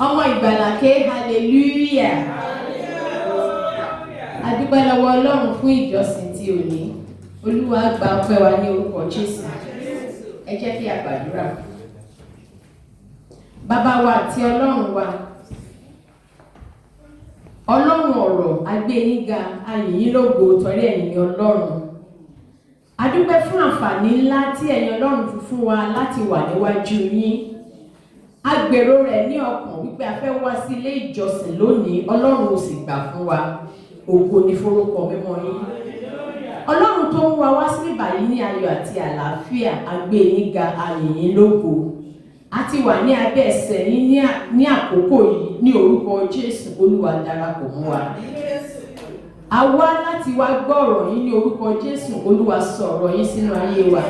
Ọmọ ìgbàlà ké hallelujah. A dúpẹ́ lọ́wọ́ Ọlọ́run fún ìjọsìn ti òní. Olúwa gba ọpẹ́ wa ní orúkọ Jésù. Ẹ jẹ́ kí a gbàdúrà. Bàbá wa àti Ọlọ́run wa. Ọlọ́run ọ̀rọ̀, a gbé yín ga, a yìn yín lógo torí ẹ̀yin ni Ọlọ́run. A dúpẹ́ fún àǹfààní ńlá tí ẹ̀yin Ọlọ́run fi fún wa láti wà níwájú yín. A gbèrò rẹ̀ ní ọkàn wípé a fẹ́ wá sí ilé ìjọsìn lónìí, Ọlọ́run ò sì gbà fún wa. Ògo ni forúkọ mímọ́ yín. Ọlọ́run tó ń wá wá sí báyìí ní ayọ̀ àti àlàáfíà, a gbé yín ga, a yìn yín lógo. A ti wà ní abẹ́ ẹsẹ̀ yín ní àkókò yìí ní orúkọ Jésù. Olúwa, darapọ̀ mọ́ wa. A wá láti wá gbọ́ ọ̀rọ̀ yín ní orúkọ Jésù. Olúwa, sọ ọ̀rọ̀ yín sínú ayé wa.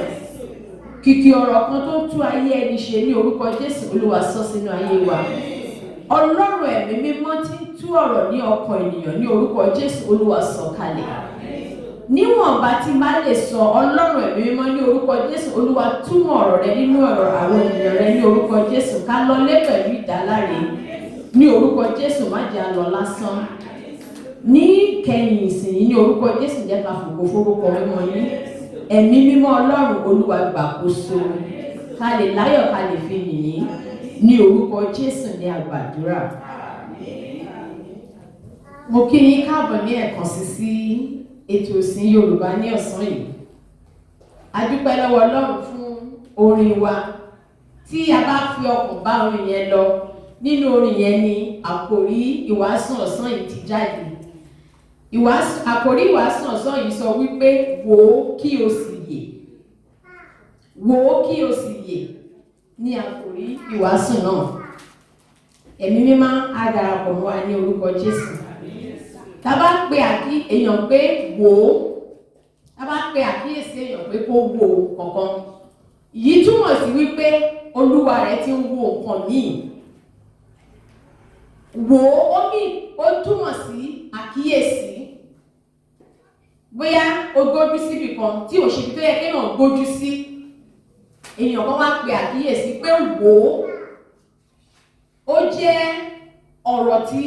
Kìkì ọ̀rọ̀ kan tó ń tú ayé ẹni ṣe ní orúkọ Jésù, Olúwa, sọ sínú ayé wa. Ọlọ́run ẹ̀mí mímọ́ tí ń tú ọ̀rọ̀ ní ọkàn ènìyàn ní orúkọ Jésù, Olúwa, sọ kalẹ̀. Níwọ̀nba tí má lè sọ, Ọlọ́run ẹ̀mí mímọ́, ní orúkọ Jésù, Olúwa, túmọ̀ ọ̀rọ̀ rẹ nínú ọ̀rọ̀ àwọn ènìyàn rẹ ní orúkọ Jésù. Ká lọlé pẹ̀lú ìdáláre ní orúkọ Jésù. Má jẹ́ á lọ lásán ní kẹyìn ìsìn yìí ní orúkọ Jésù. Jẹ́ ká fògo forúkọ mímọ́ yín. Ẹ̀mí mímọ́ Ọlọ́run, Olúwa, gbàkóso, ká lè láyọ̀, ká lè fi yìn yín ní orúkọ Jésù ní àgbàdúrà. Mo kí yín káàbọ̀ ní ẹ̀kan sí sí ètò ìsìn Yorùbá ní ọ̀sán yìí. A dúpẹ́ lọ́wọ́ Ọlọ́run fún orin wa. Tí a bá fi ọkàn bá orin yẹn lọ, nínú orin yẹn ni àkòrí ìwàásù ọ̀sán yìí ti jáde. Ìwàásù, àkòrí ìwàásù ọ̀sán yìí sọ wípé, "Wò ó kí o sì yè." "Wò ó kí o sì yè" ní àkòrí ìwàásù náà. Ẹ̀mí mímọ́ á darapọ̀ mọ́ wa ní orúkọ Jésù. Tá a bá pe àkí èèyàn pé wò ó, tá a bá pe àkíyèsí èèyàn pé kó wo kankan, yìí túmọ̀ sí wípé olúwa rẹ̀ ti ń wo nǹkan míì. Wò ó mì, ó túmọ̀ sí àkíyèsí. Bóyá o gbójú síbì kan tí ò ṣe ibi tó yẹ kéèyàn gbójú sí, èèyàn kan wá pe àkíyèsí pé wò ó. Ó jẹ́ ọ̀rọ̀ tí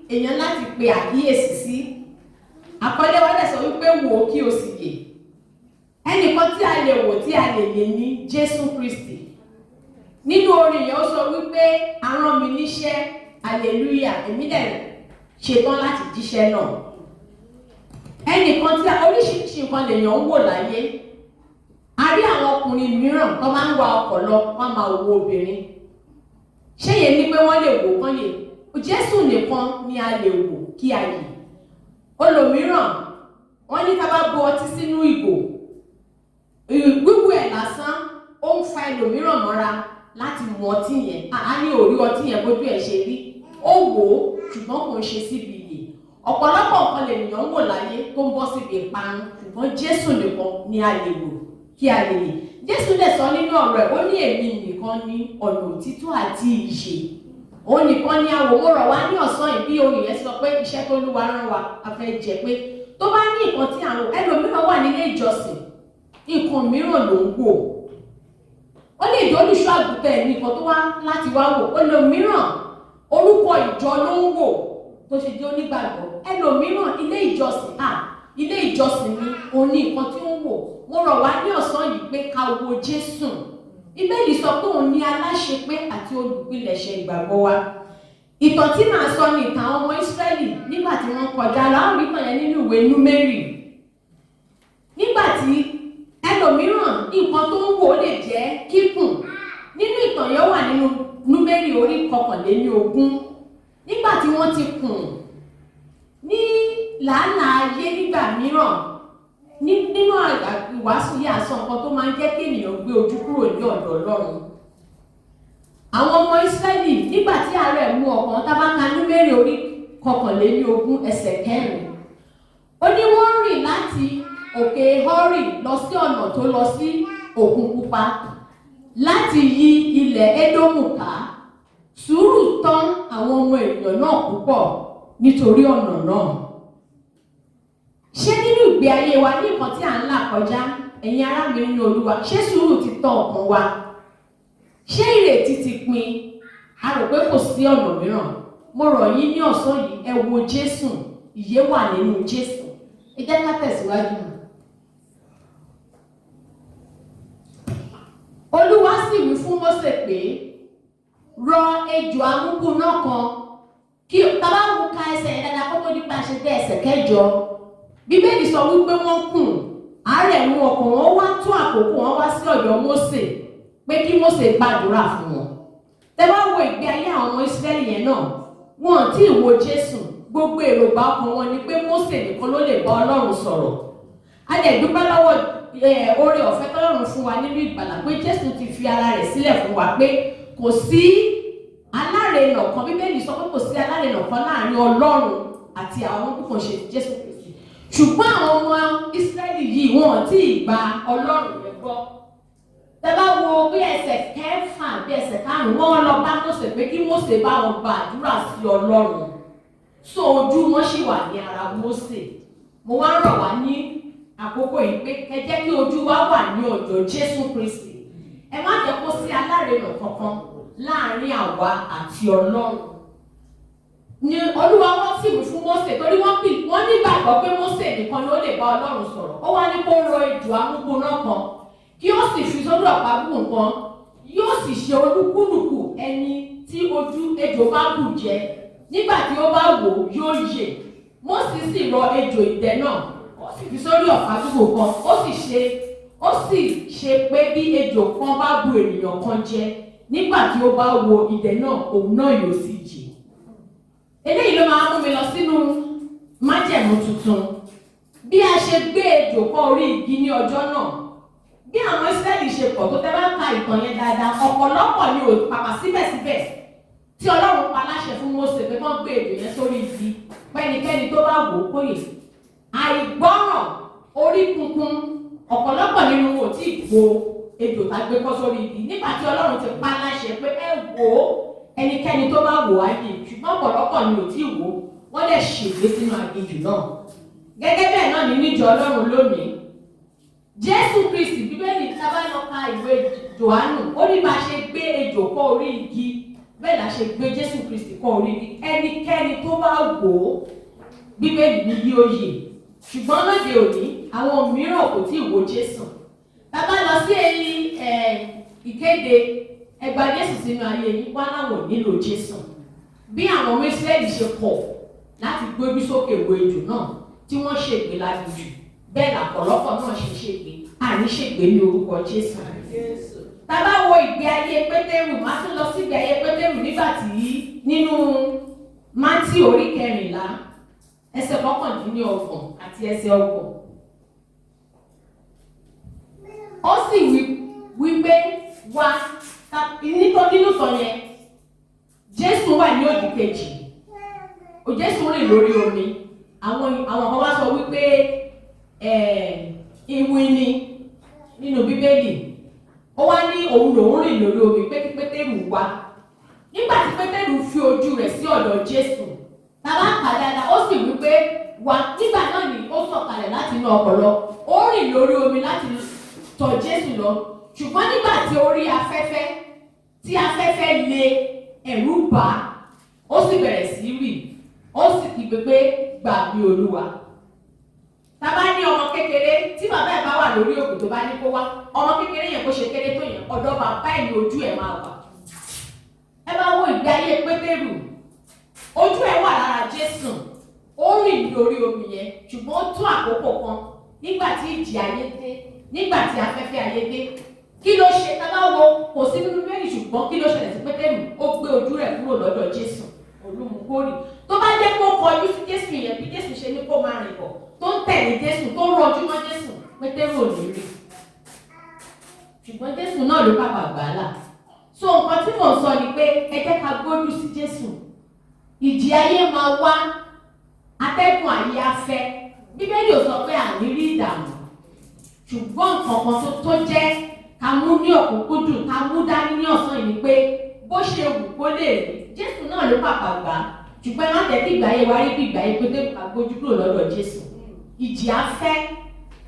èèyàn láti pe àkíyèsí sí. Àkọlé wa dẹ̀ sọ wípé, "Wò ó kí o sì yè." Ẹnìkan tí a lè wò tí a lè yè ní Jésù Kristi. Nínú orin yẹn, ó sọ wípé, "A rán mi níṣẹ́, hallelujah, èmi dẹ̀ ṣetán láti jíṣẹ́ náà." Ẹnìkan tí oríṣiríṣi nǹkan lèèyàn ń wò láyé. A rí àwọn ọkùnrin mìíràn tó máa ń wa ọkọ̀ lọ, wọ́n máa wo obìnrin. Ṣé yẹn ni pé wọ́n lè wò kán lè? Jésù nìkan ni a lè wò kí a yè. Olòmíràn, wọ́n ní tá bá bu ọtí sínú ìgò, wíwú ẹ̀ lásán, ó ń fa ẹlòmíràn mọ́ra láti mu ọtí yẹn. Á ní òrí ọtí yẹn bójú ẹ̀ ṣe rí, ó wò ó, ṣùgbọ́n kò ń ṣe síbi ìyè. Ọ̀pọ̀lọpọ̀ nǹkan lènìyàn ń wò láyé tó ń bọ́ síbi ìparun, ṣùgbọ́n Jésù nìkan ni a lè wò kí a lè yè. Jésù dẹ̀ sọ nínú ọ̀rọ̀ ẹ̀, ó ní, "Èmi nìkan ní ọ̀nà òtítọ́ àti ìyè." Òun nìkan ni àwòmọ́rọ̀ wa ní ọ̀sán yìí. Bí orin yẹn sọ pé iṣẹ́ tó Olúwa rán wa a fẹ́ jẹ, pé tó bá ní nǹkan tí àwọn ẹlòmíràn wà nílé ìjọsìn, nǹkan mìíràn ló ń wò. Ó lè jẹ́ olùṣọ́ àgùntàn ẹ̀ ní nǹkan tó wá láti wá wò. Ẹlòmíràn, orúkọ ìjọ ló ń wò tó ṣe jẹ́ onígbàgbọ́. Ẹlòmíràn, ilé ìjọsìn, à ilé ìjọsìn mi, òun ní nǹkan tí ó ń wò. Mo rọ̀ wá ní ọ̀sán yìí pé ká wo Jésù. Bíbélì sọ pé òun ní aláṣepé àti olùpilẹ̀ṣẹ̀ ìgbàgbọ́ wa. Ìtàn tí màá sọ ní ìtàn àwọn ọmọ Ísírẹ́lì nígbà tí wọ́n kọjá lọ. Àwọn ìtàn yẹn nínú ìwé Númérì. Nígbà tí ẹlòmíràn, nǹkan tó ń wò ó lè jẹ́ kíkùn. Nínú ìtàn yẹn wà nínú Númérì orí 21. Nígbà tí wọ́n ti kùn ní làálàá ayé, nígbà mìíràn nínú ìwàásù yìí, àsọ nǹkan tó máa ń jẹ́ kí ènìyàn gbé ojú kúrò ní ọ̀dọ̀ Ọlọ́run. Àwọn ọmọ Ísírẹ́lì, nígbà tí àárẹ̀ mú ọkàn, tá bá ka Númérì orí 21 ẹsẹ̀ 4, ó ní wọ́n rìn láti òkè Hórì lọ sí ọ̀nà tó lọ sí Òkun Pupa láti yí ilẹ̀ Édómù ká. Sùúrù tán àwọn ọmọ ènìyàn náà púpọ̀ nítorí ọ̀nà náà. Ṣé nínú ìgbé ayé wa, ní nǹkan tí à ń là kọjá, ẹ̀yin ará mi nínú Olúwa, ṣé sùúrù ti tán ọkàn wa? Ṣé ìrètí ti pin? A rò pé kò sí ọ̀nà mìíràn. Mo rọ̀ yín ní ọ̀sán yìí, ẹ wo Jésù, ìyè wà nínú Jésù. Ẹ jẹ́ ká tẹ̀síwájú. Olúwa sì wí fún Mósè pé, rọ ejò amúbúná kan. Kí tá bá wo ka ẹsẹ̀ yẹn dáadáa kó tó nípa ṣe dé ẹsẹ̀ kẹjọ. Bíbélì sọ wípé wọ́n kùn, àárẹ̀ mú ọkàn wọn wá tó àkókò wọn wá sí ọ̀dọ̀ Mósè pé kí Mósè gbàdúrà fún wọn. Tẹ́ bá wo ìgbé ayé àwọn ọmọ Ísírẹ́lì yẹn náà, wọn ò tí ì wo Jésù. Gbogbo èròǹgbà ọkàn wọn ni pé Mósè nìkan ló lè bá Ọlọ́run sọ̀rọ̀. A dẹ̀ dúpẹ́ lọ́wọ́ oore ọ̀fẹ́ tọ́lọ́run fún wa nínú ìgbàlà pé Jésù ti fi ara rẹ̀ sílẹ̀ fún wa pé kò sí alárinà kan. Bíbélì sọ pé kò sí alárinà kan láàrin Ọlọ́run àti àwọn bí kò ṣe Jésù Kristi. Ṣùgbọ́n àwọn ọmọ Ísírẹ́lì yìí wọn ò tí ì gba Ọlọ́run yẹn gbọ́. Tẹ́ bá wo bí ẹsẹ̀ kẹfà bí ẹsẹ̀ karùn-ún, wọ́n lọ bá Mósè pé kí Mósè bá wọn gba àdúrà sí Ọlọ́run. So ojú wọn ṣì wà ní ara Mósè. Mo wá rọ̀ wá ní àkókò yìí pé ẹ jẹ́ kí ojú wa wà ní ọ̀dọ̀ Jésù Kristi. Ẹ má jẹ́ kó sí alárinà kankan láàrin àwa àti Ọlọ́run. Ni Olúwa wọn sì wí fún Mósè torí wọ́n nígbàgbọ́ pé Mósè nìkan ló lè bá Ọlọ́run sọ̀rọ̀. Ó wá ní kó rọ ejò amúgbóná kan kí ó sì fi sórí ọ̀pá gùn kan, yóò sì ṣe olúkúlùkù ẹni tí ojú ejò bá bù jẹ. Nígbà tí ó bá wò yóò yè. Mósè sì rọ ejò idẹ náà, ó sì fi sórí ọ̀pá gígùn kan, ó sì ṣe pé bí ejò kan bá bu ènìyàn kan jẹ, nígbà tí ó bá wo idẹ náà, òun náà yóò sì jì. Eléyìí ló máa mú mi lọ sínú májẹ̀mú tuntun. Bí a ṣe gbé ejò kọ́ orí igi ní ọjọ́ náà, bí àwọn Ísírẹ́lì ṣe pọ̀ tó, tẹ́ bá ka ìtàn yẹn dáadáa, ọ̀pọ̀lọpọ̀ ni ò pàpà síbẹ̀síbẹ̀ tí Ọlọ́run pa láṣẹ fún Mósè pé kán gbé ejò yẹn sórí igi, pẹ́nikẹ́ni tó bá wò ó kóyè. Àìgbọ́ràn, orí kunkun, ọ̀pọ̀lọpọ̀ nínú wọn ò tí ì wo ejò tá gbé kọ́ sórí igi. Nígbà tí Ọlọ́run ti pa láṣẹ pé ẹ wò ó, ẹnikẹ́ni tó bá wò á yè, ṣùgbọ́n ọ̀pọ̀lọpọ̀ ni ò tí ì wò ó, wọ́n dẹ̀ ṣègbé sínú aginjù náà. Gẹ́gẹ́ bẹ́ẹ̀ náà ní níjọ Ọlọ́run lónìí. Jésù Kristi, Bíbélì tá bá lọ ka ìwé Jòhánù, ó ní bá ṣe gbé ejò kọ́ orí igi, bẹ́ẹ̀ la ṣe gbé Jésù Kristi kọ́ orí igi. Ẹnikẹ́ni tó bá wò ó, Bíbélì ní yóò yè. Ṣùgbọ́n lóde òní, àwọn mìíràn kò tí ì wo Jésù. Tá bá lọ sí ìkéde ẹ gba Jésù sínú ayé yín, wá láwọn ò nílò Jésù. Bí àwọn ọmọ Ísírẹ́lì ṣe kọ̀ láti gbójú sókè wo ejò náà tí wọ́n ṣègbè láginjù, bẹ́ẹ̀ làpọ̀lọpọ̀ náà ṣe ṣègbè. Àní ṣègbè ní orúkọ Jésù. Tá bá wo ìgbé ayé Pétérù, má tún lọ sí ìgbé ayé Pétérù nígbà tí nínú Mátíù orí kẹrìnlá ẹsẹ̀ 29 àti ẹsẹ̀ 30. Ó sì wí pé wá. Nínú sọ yẹn, Jésù wà ní òdì kejì. Jésù rìn lórí omi. Àwọn kan wá sọ wípé ìwìn ni nínú Bíbélì. Ó wá ní òun lòún rìn lórí omi pé kí Pétérù wá. Nígbà tí Pétérù fi ojú rẹ̀ sí ọ̀dọ̀ Jésù, bàbá kà dáadáa, ó sì wí pé wá. Nígbà náà ni ó sọ̀kalẹ̀ láti inú ọkọ̀ lọ. Ó rìn lórí omi láti tọ̀ Jésù lọ. Ṣùgbọ́n nígbà tí ó rí afẹ́fẹ́, tí afẹ́fẹ́ le, ẹ̀rù bà á, ó sì bẹ̀rẹ̀ sí rì, ó sì kígbe pé gbà mí Olúwa. Tá bá ní ọmọ kékeré tí bàbá ẹ̀ bá wà lórí òkè tó bá ní kó wá, ọmọ kékeré yẹn kó ṣe kéré tó yẹn, ọ̀dọ̀ bàbá ẹ̀ ní ojú ẹ̀ máa wà. Ẹ bá wo ìgbé ayé Pétérù, ojú ẹ̀ wà lára Jésù, ó rìn ní orí omi yẹn, ṣùgbọ́n ó tó àkókò kan nígbà tí ìjì ayé dé, nígbà tí afẹ́fẹ́ ayé dé. Kí ló ṣe? Tá bá wo kò sí nínú Bíbélì, ṣùgbọ́n kí ló ṣẹlẹ̀ sí Pétérù? Ó gbé ojú rẹ̀ kúrò lọ́dọ̀ Jésù, olùmúkórì. Tó bá jẹ́ pé ó kọjú sí Jésù yẹn bí Jésù ṣe ní kó máa rìn bọ̀, tó ń tẹ̀lé Jésù, tó ń rọjú mọ́ Jésù, Pétérù ò ní rí. Ṣùgbọ́n Jésù náà ló pàpà gbà á là. So nǹkan tí mò ń sọ ni pé ẹ jẹ́ ká gbójú sí Jésù. Ìjì ayé máa wá, atẹ́gùn ayé á fẹ́. Bíbélì ò sọ pé àní rí ìdààmú. Ṣùgbọ́n nǹkan kan tó jẹ́ ká mú ní ọ̀kúnkúndùn, ká mú dání ní ọ̀sán yìí ni pé bó ṣe wù kó lè rí, Jésù náà ló pàpà gbà á. Ṣùgbọ́n ẹ má jẹ́ kí ìgbà ayé wa rí bí ìgbà ayé Pétérù, ká gbójú kúrò lọ́dọ̀ Jésù. Ìjì á fẹ́,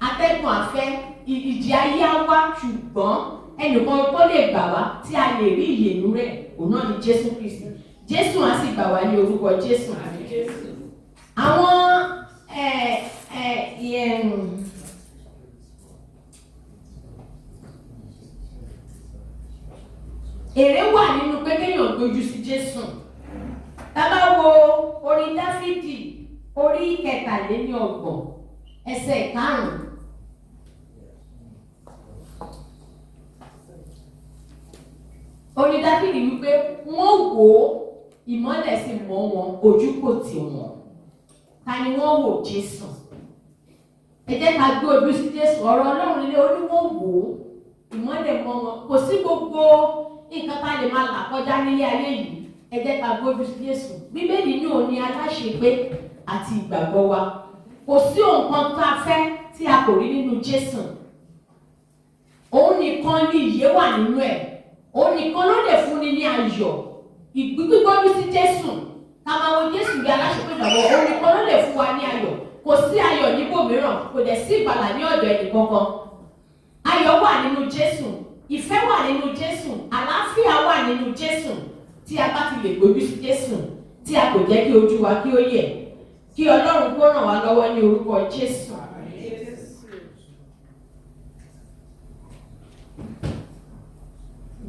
atẹ́gùn á fẹ́, ìjì ayé á wá, ṣùgbọ́n Ẹnìkan tó lè gbà wá tí a lè rí ìyè nínú rẹ̀, òun náà ni Jésù Kristi. Jésù á sì gbà wá ní orúkọ Jésù. Àwọn ẹ ẹ ìyẹn. Èrè wà nínú pé kéèyàn gbójú sí Jésù. Tá bá wo orin Dáfídì orí 33, ẹsẹ̀ 5. Orin Dáfídì wípé wọ́n wò ó, ìmọ́lẹ̀ sì mọ́ wọn, ojú kò tì wọ́n. Ta ni wọ́n wò? Jésù. Ẹ jẹ́ ká gbé ojú sí Jésù. Ọ̀rọ̀ Ọlọ́run nílé ó ní wọ́n wò ó, ìmọ́lẹ̀ mọ́ wọn. Kò sí gbogbo nǹkan tá a lè máa là kọjá nílé ayé yìí. Ẹ jẹ́ ká gbójú sí Jésù. Bíbélì ní òun ni aláṣepé àti ìgbàgbọ́ wa. Kò sí nǹkan tá a fẹ́ tí a kò rí nínú Jésù. Òun nìkan ni ìyè wà nínú ẹ̀. Òun nìkan ló lè fúnni ní ayọ̀. Ìgbígbójú sí Jésù, ká máa wo Jésù bí aláṣepé ìgbàgbọ́. Òun nìkan ló lè fún wa ní ayọ̀. Kò sí ayọ̀ níbòmíràn, kò dẹ̀ sí ìgbàlà ní ọ̀dọ̀ ẹnì kankan. Ayọ̀ wà nínú Jésù, ìfẹ́ wà nínú Jésù, àlàáfíà wà nínú Jésù. Tí a bá ti lè gbójú sí Jésù, tí a kò jẹ́ kí ojú wa kí ó yẹ̀, kí Ọlọ́run kó ràn wá lọ́wọ́ ní orúkọ Jésù.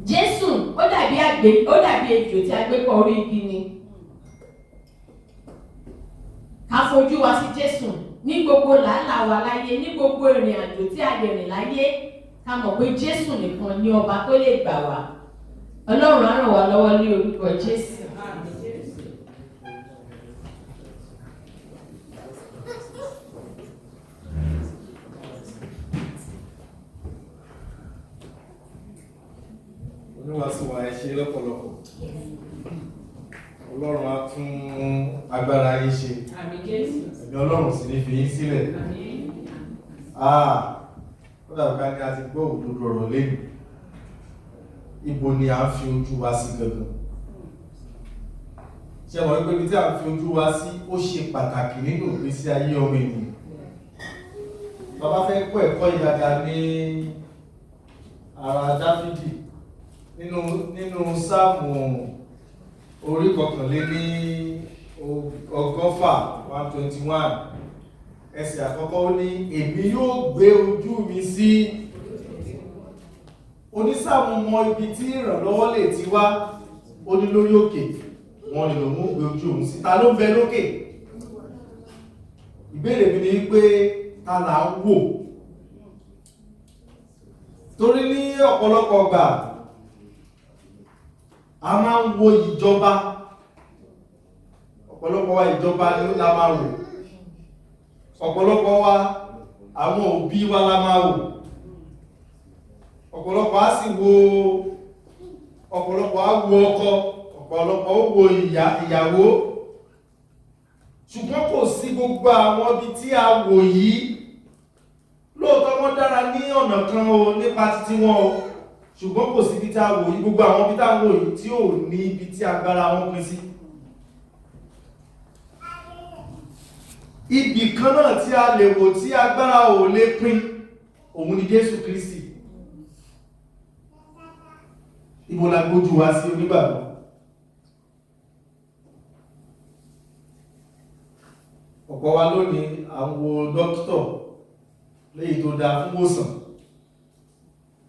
Jésù ó dàbí àgbẹ̀, ó dàbí ejò tí a gbé kọ́ orí igi ni. Ká fojú wa sí Jésù ní gbogbo làálàá wa láyé, ní gbogbo ìrìn àjò tí a lè rìn láyé, ká mọ̀ pé Jésù nìkan ni ọba tó lè gbà wá. Ọlọ́run á ràn wá lọ́wọ́ ní orúkọ Jésù. Oníwàásù wa, ẹ ṣe lọ́pọ̀lọpọ̀. Ọlọ́run á tún agbára yín ṣe. Àmín Jésù. Ẹ̀mí Ọlọ́run sì ní fi yín sílẹ̀. Àmín. Ah, ó dàbí ká ní a ti gbọ́ òdodo ọ̀rọ̀ lẹ́nu. Ibo ni à ń fi ojú wa sí gangan? Ṣé mọ̀ wípé ibi tí à ń fi ojú wa sí ó ṣe pàtàkì nínú ìgbésí ayé ọmọ ènìyàn? Bàbá fẹ́ kọ́ ẹ̀kọ́ yìí dáadáa ní ara Dáfídì nínú Sáàmù orí 121, 121, ẹsẹ̀ àkọ́kọ́, ó ní èmi yóò gbé ojú mi sí. Onísáàmù mọ ibi tí ìrànlọ́wọ́ lè ti wá. Ó ní lórí òkè wọn ni lòun ó gbé ojú òun sí. Ta ló ń bẹ lókè? Ìbéèrè mi ni wípé ta là ń wò? Torí ní ọ̀pọ̀lọpọ̀ gbà a máa ń wo ìjọba. Ọ̀pọ̀lọpọ̀ wa, ìjọba ni ó la máa wò. Ọ̀pọ̀lọpọ̀ wa, àwọn òbí wa la máa wò. Ọ̀pọ̀lọpọ̀ á sì wo, ọ̀pọ̀lọpọ̀ á wo ọkọ, ọ̀pọ̀lọpọ̀ ó wo ìyàwó. Ṣùgbọ́n kò sí gbogbo àwọn ibi tí a wò yìí. Lóòótọ́ wọ́n dára ní ọ̀nà kan o nípa títí wọn o, ṣùgbọ́n kò sí ibi tí a wò yìí, gbogbo àwọn ibi tí a wò yìí tí ò ní ibi tí agbára wọn pín sí. Ibì kan náà tí a lè wò tí agbára ò lè pín, òun ni Jésù Kristi. Ibo la gbójú wa sí, onígbàgbọ́? Ọ̀pọ̀ wa lónìí à ń wo dókítọ̀ léyìí tó dáa fún ìwòsàn,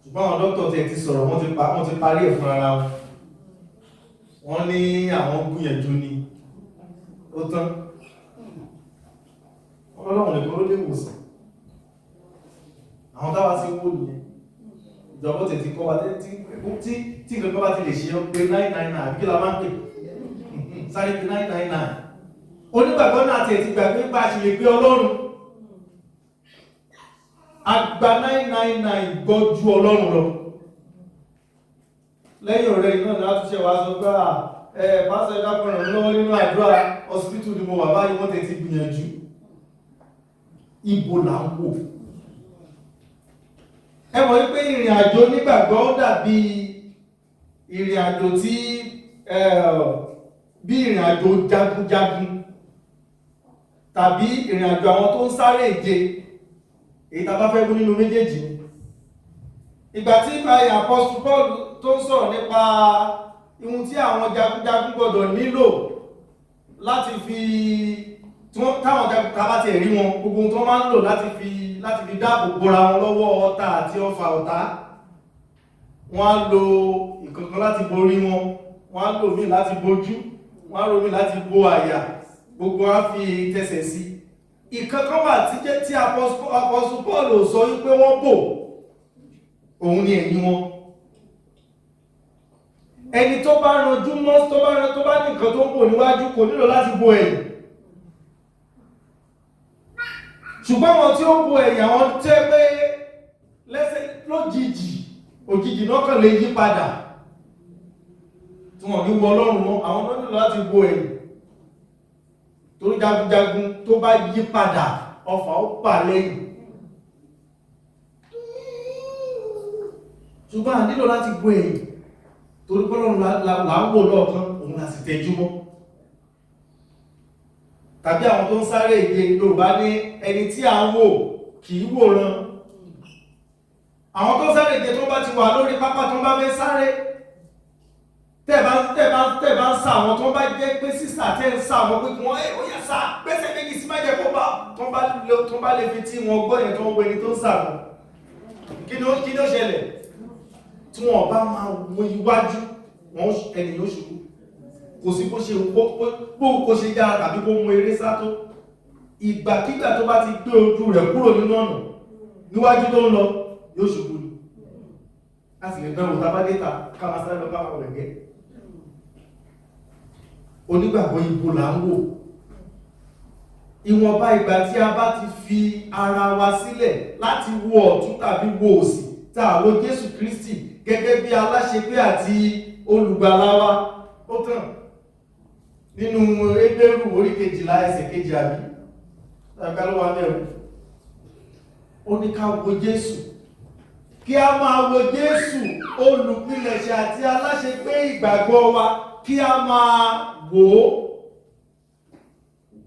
ṣùgbọ́n àwọn dókítà tiẹ̀ ti sọ̀rọ̀, wọ́n ti parí ẹ̀ fún ara wọn. Wọ́n ní àwọn gbìyànjú ni, ó tán. Ọlọ́run nìkan ló lè wòsàn. Àwọn táwa sí wò nìyẹn. Ìjọba tẹ̀ ti kọ́ wa tí nǹkan kan bá ti lè ṣe ọ́ pé 999, àbí kí la máa ń pè, sáré pé 999. Onígbàgbọ́ náà tiẹ̀ ti gbàgbé bá a ṣe lè gbé Ọlọ́run. Agba 999 gbọ́ ju Ọlọ́run lọ. Lẹ́yìn ọ̀rẹ́ iná ni látúnṣe wa sọ pé ẹ pásítọ̀, ẹ̀dá kan ràn mí lọ́wọ́ nínú àdúrà, hospital ni mo wà báyìí, wọ́n tẹ̀ ti gbìyànjú. Ibo là ń wò? Ẹ mọ̀ wípé ìrìn àjò onígbàgbọ́ ó dàbí ìrìn àjò tí bí ìrìn àjò jagunjagun tàbí ìrìn àjò àwọn tó ń sáré ìje. Èyí tá a bá fẹ́ mú nínú méjèèjì ni. Ìgbà tí Apostle Paul tó ń sọ̀rọ̀ nípa ihun tí àwọn jagunjagun gbọ́dọ̀ nílò láti fi tí wọ́n táwọn jagunjagun bá ti rí wọn, gbogbo ohun tí wọ́n máa ń lò láti fi dáàbò bora wọn lọ́wọ́ ọta àti ọfà ọ̀tá, wọ́n á lo ìkankan láti borí wọn, wọ́n á lò míì láti bojú, wọ́n á lò míì láti bo àyà, gbogbo á fi tẹsẹ̀ sí. Ìkankan wà tí jẹ́ tí Apostle Paul sọ wípé wọ́n bò, òun ni ẹ̀yìn wọn. Ẹni tó bá ranjú mọ́, tó bá ran, tó bá ní nǹkan tó ń bò níwájú, kò nílò láti bo ẹ̀yìn. Ṣùgbọ́n àwọn tí ó bo ẹ̀yìn, àwọn tẹ́ pé lẹ́sẹ̀ lójijì, òjijì náà kàn lè yí padà tí wọ́n ní wọ Ọlọ́run mọ́, àwọn náà nílò láti bo ẹ̀yìn, torí jagunjagun tó bá yí padà, ọfà ó bà lẹ́yìn. Ṣùgbọ́n a nílò láti bo ẹ̀yìn, torí pé Ọlọ́run là ń wò lọ́ọ̀kan, òun la sì tẹjú mọ́. Tàbí àwọn tó ń sáré ìje, Yorùbá ní ẹni tí a ń wò kì í wòran. Àwọn tó ń sáré ìje tó bá ti wà lórí pápá tó bá fẹ́ sáré, tẹ́ bá ń sá, àwọn tó bá jẹ́ pé sísà tẹ́ ń sá àwọn pé kí wọ́n ó yẹ sá gbẹ́sẹ̀ méjì sí má jẹ́ kó bá tó bá lè fi tí wọn gbọ́ yẹn tó ń wo ẹni tó ń sá wọn, kí ni ó ṣẹlẹ̀? Tí wọn bá máa wo iwájú wọn, ẹni yóò ṣubú. Kò sí bó ṣe bó kó ṣe yára tàbí kó mú eré sá tó, ìgbàkígbà tó bá ti gbé ojú rẹ̀ kúrò nínú ọ̀nà níwájú tó ń lọ, yóò ṣubú ni. A sì lè dánwò tá a bá dé ta ká máa sáré lọ ká máa wẹ̀gẹ́. Onígbàgbọ́, ibo là ń wò? Ìwọ̀nba ìgbà tí a bá ti fi ara wa sílẹ̀ láti wo ọ̀tún tàbí wo òsì, tá a wo Jésù Kristi gẹ́gẹ́ bí aláṣepé àti olùgbàlà wa, ó tàn. Nínú Hébérù orí 12 ẹsẹ̀ 2, àbí tàbí ló wà mẹ́rù, ó ní ká wo Jésù, kí a máa wo Jésù olùpilẹ̀ṣẹ̀ àti aláṣepé ìgbàgbọ́ wa, kí a máa wò ó,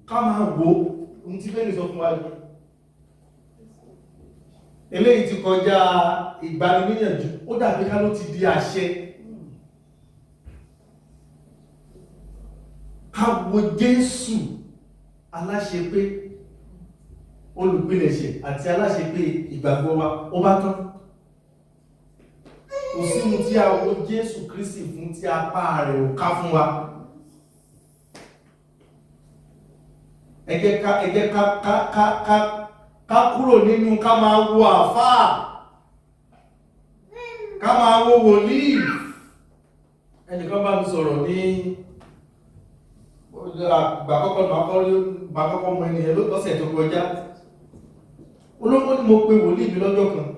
ká máa wò ó. Ohun tí Bíbélì sọ fún wa yìí, eléyìí ti kọjá ìgbaniníyànjú, ó dàbí ká ló ti di àṣẹ. Ká wo Jésù aláṣepé, olùpilẹ̀ṣẹ̀ àti aláṣepé ìgbàgbọ́ wa, ó bá tán. Kò sí ohun tí a wo Jésù Kristi fún tí apá rẹ̀ ò ká fún wa. Ẹ jẹ́ ká kúrò nínú ká máa wo àfáà, ká máa wo wòlíì. Ẹnìkan bá mi sọ̀rọ̀ ní ìgbà àkọ́kọ́ mọ ènìyàn lọ́sẹ̀ tó kọjá. Olóńgbò ni mo pe wòlíì mi lọ́jọ́ kan.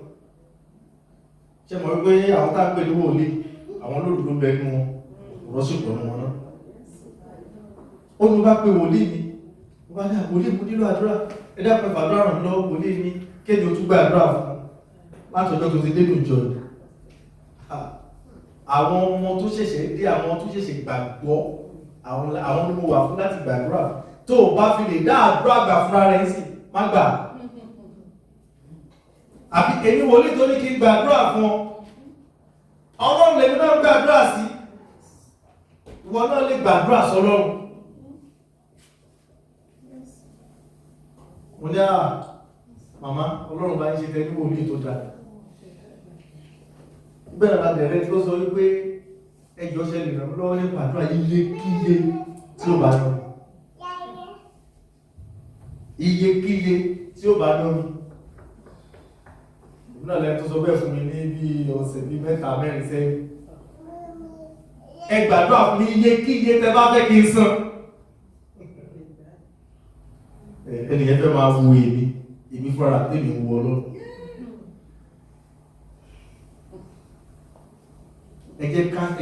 Ṣé mọ̀ wípé àwọn tá ń pè ní wòlíì, àwọn olódodo bẹ nínú wọn, òpùrọ́ sì pọ̀ nínú wọn náà. Ó ní mo bá pe wòlíì mi, mo bá ní wòlíì, mo nílò àdúrà, ẹ dákun ẹ fàdúrà ràn mí lọ́wọ́. Wòlíì mi kéde ó tún gba àdúrà fún un láti ọjọ́ tó ti dénú ìjọ yìí. Àwọn ọmọ tó ṣẹ̀ṣẹ̀ dé, àwọn tó ṣẹ̀ṣẹ̀ gbàgbọ́, àwọn ni mo wà fún láti gbàdúrà fún. Tó o bá fi lè dá àdúrà gbà fúnra rẹ̀ sí, má gbà. Àbí èmi wòlíì tó ní kí n gbàdúrà fún ọ, Ọlọ́run lèmi náà gbàdúrà sí, ìwọ náà lè gbàdúrà sọ́lọ́run. Mo ní à màmá, Ọlọ́run bá ń ṣe tẹ ní wòlíì tó dáa. Bẹ́ẹ̀ la bẹ̀rẹ̀ tí ó sọ wípé ẹjọ́ ṣe lè ràn mí lọ́wọ́ nípa àdúrà iyekíye tí ó bá ná mi, iyekíye tí ó bá ná mi. Èmi náà lẹ́nu tó sọ bẹ́ẹ̀ fún mi ní bí ọ̀sẹ̀ bí 3 mẹ́rin sẹ́yìn. Ẹ gbàdúrà fún mi iyekíye tẹ bá fẹ́ kí n san. Ẹnìyẹn fẹ́ máa wo èmi fúnra tèmi ń wo Ọlọ́run. Ẹ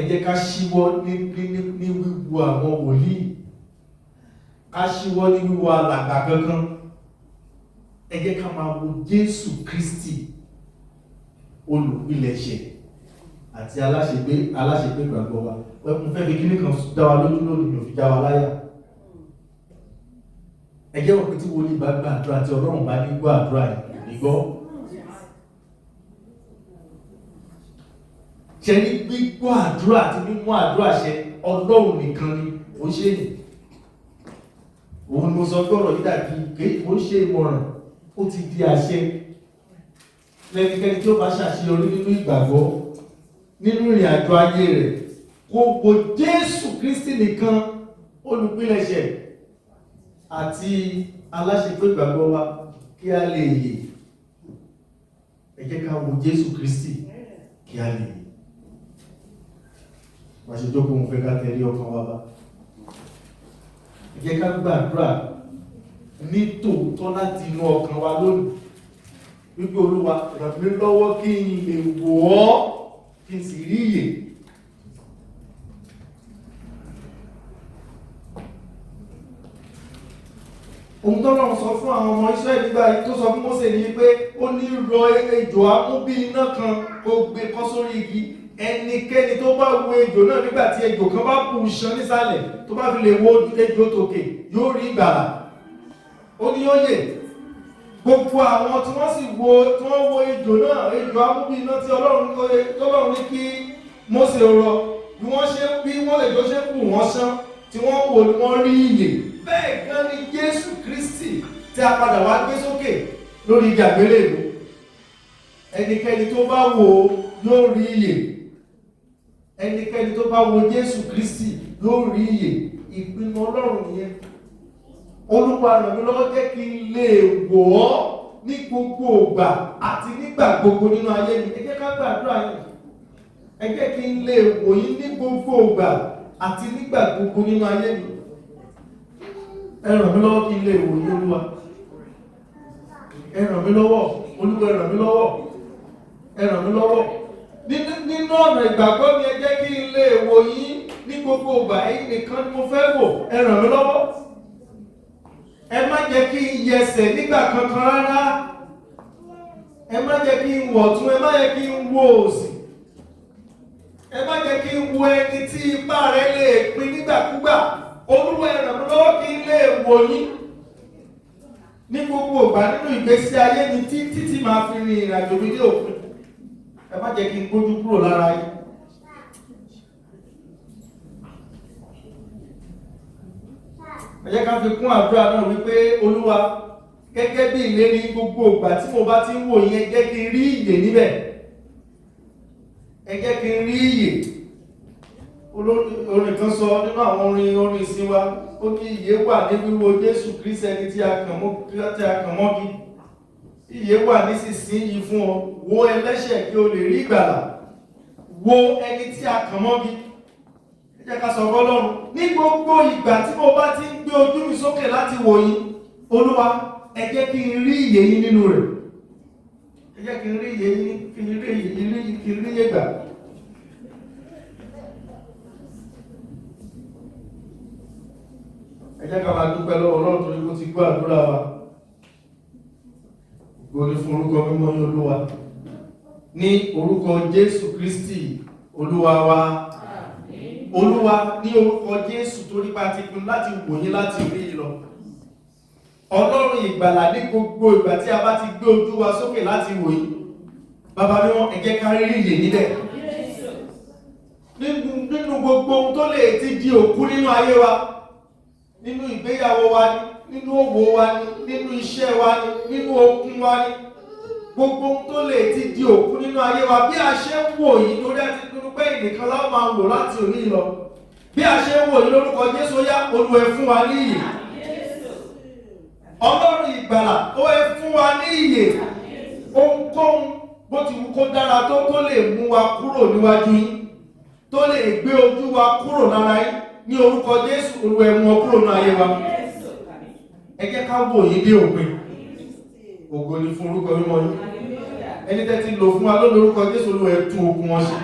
jẹ́ ká ṣíwọ́ ní wíwo àwọn wòlíì, ká ṣíwọ́ ní wíwo alàgbà kankan. Ẹ jẹ́ ká máa wo Jésù Kristi olùpilẹ̀ṣẹ̀ àti aláṣepé ìgbàgbọ́ wa. Mo fẹ́ fi kíní kan dá wa lójú lónìí, mi ò fi já wa láyà. Ẹ jẹ́ wọ́n pé tí wòlíì bá gbàdúrà, tí Ọlọ́run bá ní gbọ́ àdúrà yìí, ní gbọ́. Ṣe ní gbígbọ́ àdúrà àti mímú àdúrà ṣẹ, Ọlọ́run nìkan ni ó ṣe ní. Òun ni mo sọ pé ọ̀rọ̀ yìí dàbí pé ó ṣe ìmọ̀ràn, ó ti di àṣẹ. Lẹ́nikẹ́ni tí ó bá ṣàṣeyọrí nínú ìgbàgbọ́, nínú ìrìn àjò ayé rẹ̀, kó wo Jésù Kristi nìkan, olùpilẹ̀ṣẹ̀ àti aláṣepé ìgbàgbọ́ wa, kí a lè yè. Ẹ jẹ́ ká wo Jésù Kristi kí a lè yè. Wá ṣe jókòó, mo fẹ́ ká tẹrí ọkàn wa bá. Ẹ jẹ́ ká gbàdúrà ní tòótọ́ láti inú ọkàn wa lónìí wípé Olúwa, ràn mí lọ́wọ́ kí n lè wò ọ́, kí n sì rí ìyè. Ohun tọ́lọ́run sọ fún àwọn ọmọ Ísírẹ́lì nígbà yìí, tó sọ fún Mósè ní pé ó ní rọ ejò amú bí iná kan, kó gbé kọ́ sórí igi. Ẹnikẹ́ni tó bá wo ejò náà, nígbà tí ejò kan bá bù ṣan nísàlẹ̀, tó bá fi lè wo ejò tòkè, yóò rí ìgbàlà, ó ní yóò yè. Gbogbo àwọn tí wọ́n sì wo, tí wọ́n wo ejò náà, ejò amú bí iná tí Ọlọ́run ní kí Mósè rọ, bí wọ́n ṣe bí wọ́n lè jọ ṣe bù wọ́n ṣán tí wọ́n wò ni wọ́n rí ìyè. Bẹ́ẹ̀ gan ni Jésù Kristi tí a padà wá gbé sókè lórí igi àgbélébùú, ẹnikẹ́ni tó bá wò ó yóò rí ìyè. Ẹnikẹ́ni tó bá wo Jésù Kristi yóò rí ìyè. Ìpinnu Ọlọ́run nìyẹn. Olúwa, ràn mí lọ́wọ́, jẹ́ kí n lè wò ọ́ ní gbogbo ìgbà àti nígbà gbogbo nínú ayé mi. Ẹ jẹ́ ká gbàdúrà yìí. Ẹ jẹ́ kí n lè wò yín ní gbogbo ìgbà àti nígbà gbogbo nínú ayé mi. Ẹ ràn mí lọ́wọ́ kí n lè wò yín, Olúwa. Ẹ ràn mí lọ́wọ́, Olúwa. Ẹ ràn mí lọ́wọ́, ẹ ràn mí lọ́wọ́ nínú ọ̀nà ìgbàgbọ́ mi. Ẹ jẹ́ kí n lè wò yín ní gbogbo ìgbà. Ẹ̀yin nìkan ni mo fẹ́ wò. Ẹ ràn mí lọ́wọ́. Ẹ má jẹ́ kí n yẹsẹ̀ nígbà kankan rárá. Ẹ má jẹ́ kí n wọ̀tún, ẹ má jẹ́ kí n wo òsì, ẹ má jẹ́ kí n wo ẹni tí ipá rẹ̀ lè pin nígbàkúgbà. Olúwa, ẹ ràn mí lọ́wọ́ kí n lè wò yín ní gbogbo ìgbà nínú ìgbésí ayé mi, tí títí máa fi rin ìrìnàjò mi dé òpin. Ẹ má jẹ́ kí n gbójú kúrò lára yín. Ẹ jẹ́ ká fi kún àdúrà náà wípé, Olúwa, gẹ́gẹ́ bí ìlérí, gbogbo ìgbà tí mo bá ti ń wò yín, ẹ jẹ́ kí n rí ìyè níbẹ̀, ẹ jẹ́ kí n rí ìyè. Orin kan sọ nínú àwọn orin ìsìn wa, ó ní ìyè wà ní wíwo Jésù Kristi, ẹni tí a kàn mọ́, tí a kàn mọ́gi. Ìyè wà nísinsìnyí fún ọ. Wo ẹlẹ́ṣẹ̀ kí o lè rí ìgbàlà. Wo ẹni tí a kàn mọ́gi. Ẹ jẹ́ ká sọ fọ́lọ́run: ní gbogbo ìgbà tí mo bá ti ń gbé ojú mi sókè láti wò yín, Olúwa, ẹ jẹ́ kí n rí ìyè yín nínú rẹ̀. Ẹ jẹ́ kí n rí ìyè yín, kí n rí ìyè, kí n rí ìyè gbà. Ẹ jẹ́ ká máa dúpẹ́ lọ́wọ́ Ọlọ́run torí kó ti gbọ́ àdúrà wa. Ògo ni fún orúkọ mímọ́ ní Olúwa. Ní orúkọ Jésù Kristi Olúwa wa. Olúwa, ní orúkọ Jésù, torí bá ti pinnu láti wò yín, láti rí yín lọ, Ọlọ́run ìgbàlà, ní gbogbo ìgbà tí a bá ti gbé ojú wa sókè láti wò yín, Bàbá mímọ́, ẹ jẹ́ ká rí ìyè níbẹ̀. Nínú gbogbo ohun tó lè ti di òkú nínú ayé wa, nínú ìgbéyàwó wa ni, nínú òwò wa ni, nínú iṣẹ́ wa ni, nínú okun wa ni, gbogbo ohun tó lè ti di òkú nínú ayé wa, bí a ṣe ń wò yìí, torí a ti pinnu pé ìnìkan la ó máa wò láti òní lọ, bí a ṣe ń wò yìí, lórúkọ Jésù, ó yá, Olúwa, ẹ fún wa ní ìyè. Ọlọ́run ìgbàlà, ó ẹ fún wa ní ìyè. Ohunkóhun bó ti wù kó dára tó, tó lè mú wa kúrò níwájú yín, tó lè gbé ojú wa kúrò lára yín, ní orúkọ Jésù, Olúwa, ẹ mú ọ kúrò ní ayé wa. Ẹ jẹ́ ká wò yín dé òpin. Ògo ni fún orúkọ mímọ́ yín. Ẹni tẹ́ ti lò fún wa lónìí, orúkọ Jésù, Olúwa, ẹ tún okun wọn ṣe.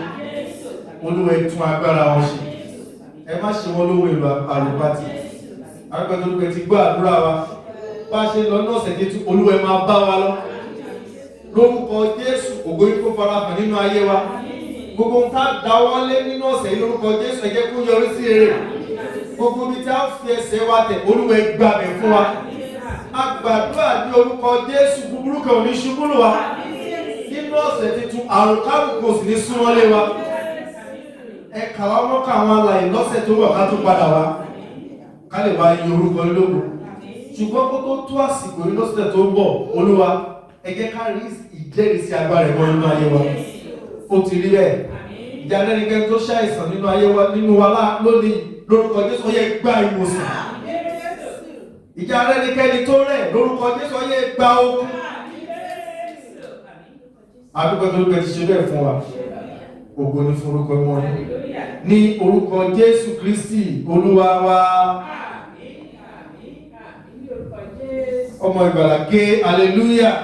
Olúwa, ẹ tún agbára wọn ṣe. Ẹ má ṣe wọn lóhun èlò àlùpàtì. Agbẹ́tọ̀ olúwa ti gbọ́ àdúrà wa. Bá a ṣe lọ ní ọ̀sẹ̀ tuntun, Olúwa, ẹ máa bá wa lọ lórúkọ Jésù. Ògo yín kó farahàn nínú ayé wa. Gbogbo ohun tá a dáwọ́lé nínú ọ̀sẹ̀ yìí, lórúkọ Jésù, ẹ jẹ́ kó yọrí sí rere. Gbogbo ibi tí a fi ẹsẹ̀ wa tẹ̀, Olúwa, ẹ gbàbẹ̀ fún wa. A gbàdúrà ní orúkọ Jésù, búburú kan ò ní ṣubú lù wá nínú ọ̀sẹ̀ tuntun. Àrùn kárùn kò sì ní súnmọ́lé wa. Ẹ kà wá mọ́kà àwọn alààyè lọ́sẹ̀ tó wọ̀ ká tó padà wá, ká lè wá yin orúkọ yín lógo. Ṣùgbọ́n kó tó tó àsìkò yìí lọ́sẹ̀ tó ń bọ̀, Olúwa, ẹ jẹ́ ká rí ìjẹ́rìísí agbára ẹ̀gbọ́n nínú ayé wa. Ó ti rí bẹ́ẹ̀. Ìjà lẹ́nikẹ́ni tó ṣàìsàn nínú ayé wa, nínú wa lónìí, lórúkọ Jésù, ó yẹ gba ìwòsàn. Ìjà lẹ́nikẹ́ni tó rẹ̀, lórúkọ Jésù, ó yẹ gba okun. Adúpẹ́ tó lópe ti ṣe bẹ́ẹ̀ fún wa. Ògo ni fún orúkọ mímọ́ yín. Ní orúkọ Jésù Kristi Olúwa wa. Ọmọ ìgbàlà ké hallelujah.